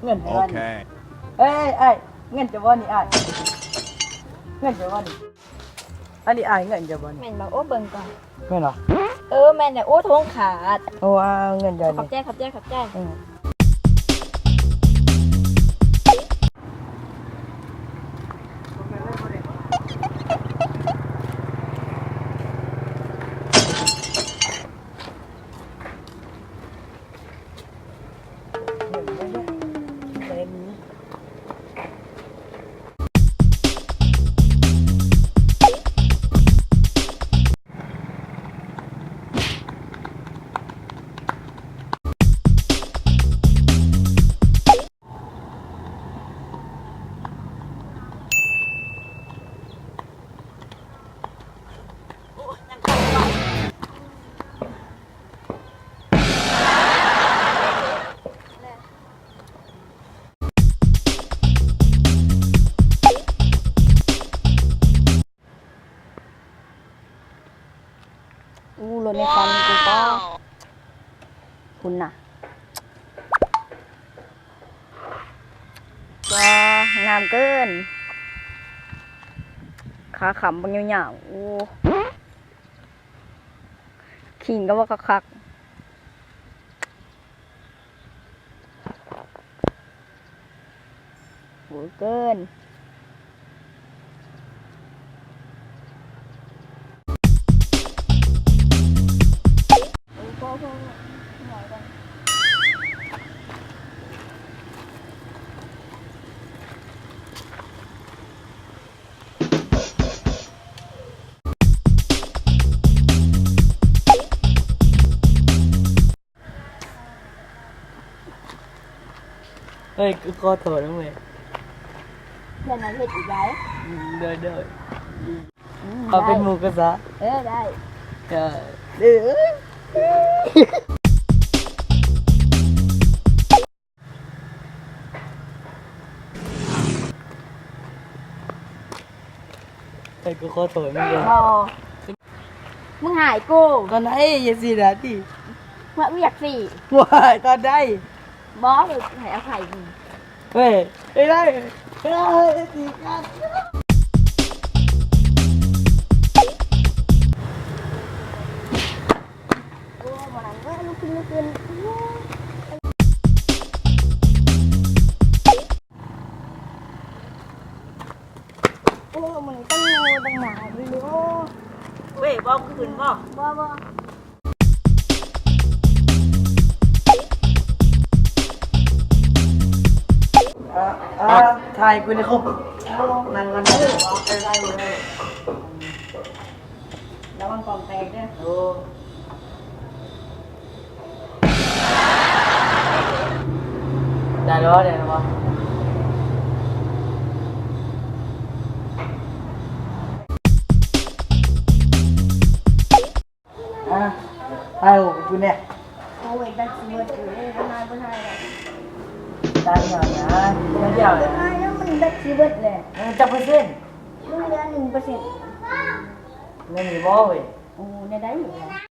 ເງິນໃຫ້ມັນ. ໂອເຄ. ເອີຍ ອ້າຍ ເງິນເຈົ້າບໍ່ນີ້ອ້າຍ? ເງິນເຈົ້າບໍ່ນີ້? ອັນນີ້ອ້າຍ ເງິນເຈົ້າບໍ່ນີ້? ແມ່ນບໍ່? ໂອ້ ເບິ່ງກ່ອນ. ແມ່ນຫວາ? ເອີ ແມ່ນແຫຼະ. ໂອ້ ຖົງຂາດ. ໂອ້ ເອົາເງິນເຈົ້ານີ້. ຂອບໃຈ ຂອບໃຈ ຂອບໃຈ. ເອີ. ອູ້ ລົດໃນຝັນກູປະ ພຸ້ນນະ. ກະງາມເກີນ. ຂາຂຳບັກຍາວໆ. ໂອ້ ຂີງກະວ່າຄັກໆ. ໂຫ ເກີນ. ເອີຍ ຂໍໂທດນຳເວີຍ. ເພື່ອນເຮົາເຮັດອີກໄດ໋. ໂດຍໆ. ເອົາເປັນໝູ່ກັນຊະ. ເອີ ໄດ້. ເອີ ເອີ. ໃຫ້ກູຂໍໂທດມຶງເດີ. ບໍ່ ມຶງຫາຍກູ. ຕອນໃດ? ຢ່າຊີ້ນະຕິ. ເມື່ອວຽກຊິ. ວ້າຍ ຕອນໃດ? ບໍ່ ໃຫ້ອະໄພ. ເຮີ້ຍ ເຮີ້ຍ ໄດ້ ເຮີ້ຍ ຕີກັນ. ໂອ້ ບໍ່ໄດ້ເວີ້ຍ ລຸກຂຶ້ນ ລຸກຂຶ້ນ. ໂອ້ ມື້ນີ້ຕັ້ງໜ້າຕັ້ງໜ້າຢູ່. ເວີ້ຍ ບໍ່ຄືນບໍ່? ບໍ່ ບໍ່. ອ່າ ອ່າ ຖ່າຍກູແດ່ຄົບ. ນັ່ງກັນເດີ. ໄດ້ ໄດ້ ໄດ້. ລະວັງກ້ອງແຕກເດີ. ໂອ້ ໄດ້ແລ້ວ ໄດ້ແລ້ວ. ອ່າ ຖ່າຍຮູບໃຫ້ກູແດ່. ໂອ້ຍ ແບັດຊິເບິດເລີຍ ຖ່າຍບໍ່ຖ່າຍດອກ. ຖ່າຍດຽວນະ ດຽວນະ. ຖ່າຍແລ້ວມັນແບັດຊິເບິດແຫຼະ. ເອີ ຈັກເປີເຊັນ? ຍັງເຫຼືອໜຶ່ງເປີເຊັນ. ແມ່ນຢູ່ບໍ່ເວີ້ຍ? ໂອ້ ແນວໃດຫວະ?